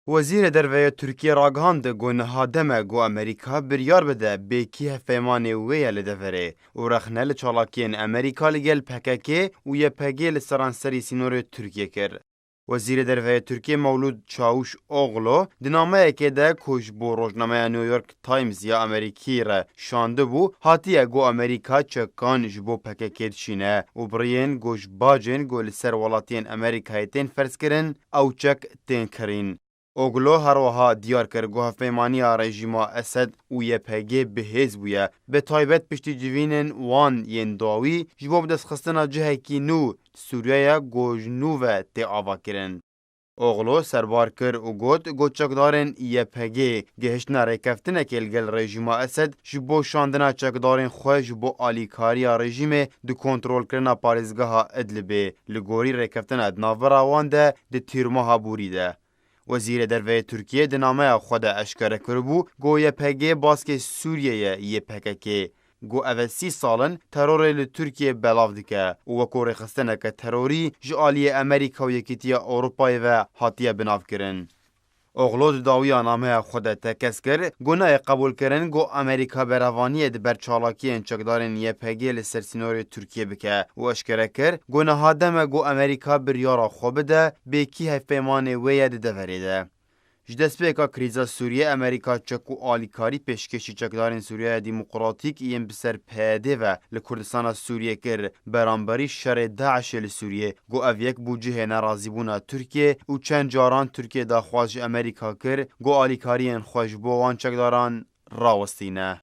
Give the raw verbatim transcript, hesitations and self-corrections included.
Wezîrê Derve yê Tirkiyê ragihand ku niha dem e ku Amerîka biryar bide bêkî hevpeymanê wê ye li deverê û rexne li çalakiyên Amerîka li gel P K K û Y P G li seranserî sînorê Tirkiyê kir. Wezîrê Derve yê Tirkiyê Mewlûd Çawûş Oglu di nameyekê de ku ji bo rojnameya New York Times ya Amerîkî re şandibû, hatiye ku Amerîka çekan ji bo P K K dişîne û biriyên ku ji bacên ku li ser welatiyên Amerîkayê tên ferzkirin, ew çek tên kirîn. Oglo her wiha diyar kir ku hevpeymaniya rejîma Esed û Y P G bi hêz bûye, bi taybet piştî civînên wan yên dawî ji bo bidestxistina cihekî nû di Sûriyeyê ku ji nû ve tê avakirin. Oglo serbar kir û got ku çekdarên Y P G gihiştine rêkeftinekê li gel rejîma Esed ji bo şandina çekdarên xwe ji bo alîkariya rejîmê di kontrolkirina parêzgeha Idlibê, li gorî rêkeftina di navbera wan de di tîrmeha borî de. Wezîrê Derve yê Tirkiyê di nameya xwe de eşkere kiribû ku Y P G baskê Sûriyê ye yê P K K, ku ev e sî sal in terorê li Tirkiyê belav dike û wekû rêxistineke terorî ji aliyê Amerîka û Yekîtiya Ewropayê ve hatiye binavkirin. Oglo di dawiya nameya xwe de tekez kir ku nayê qebûlkirin ku Amerîka berevaniyê di ber çalakiyên çekdarên Y P G li ser sînorê Tirkiyê bike û eşkere kir ku niha dem e ku Amerîka biryara xwe bide bêkî hevpeymanê wê ye di deverê de. Ji destpêka krîza Sûriyê Amerîka çek û alîkarî pêşkêşî çekdarên Sûriyeya Demokratîk yên bi ser P Y D ve li Kurdistana Sûriyê kir, beramberî şerê DAIŞê li Sûriyê, ku ev yek bû cihê nerazîbûna Tirkiyê û çend caran Tirkiye daxwaz ji Amerîka kir, ku alîkariyên xwe ji bo wan çekdaran rawestîne.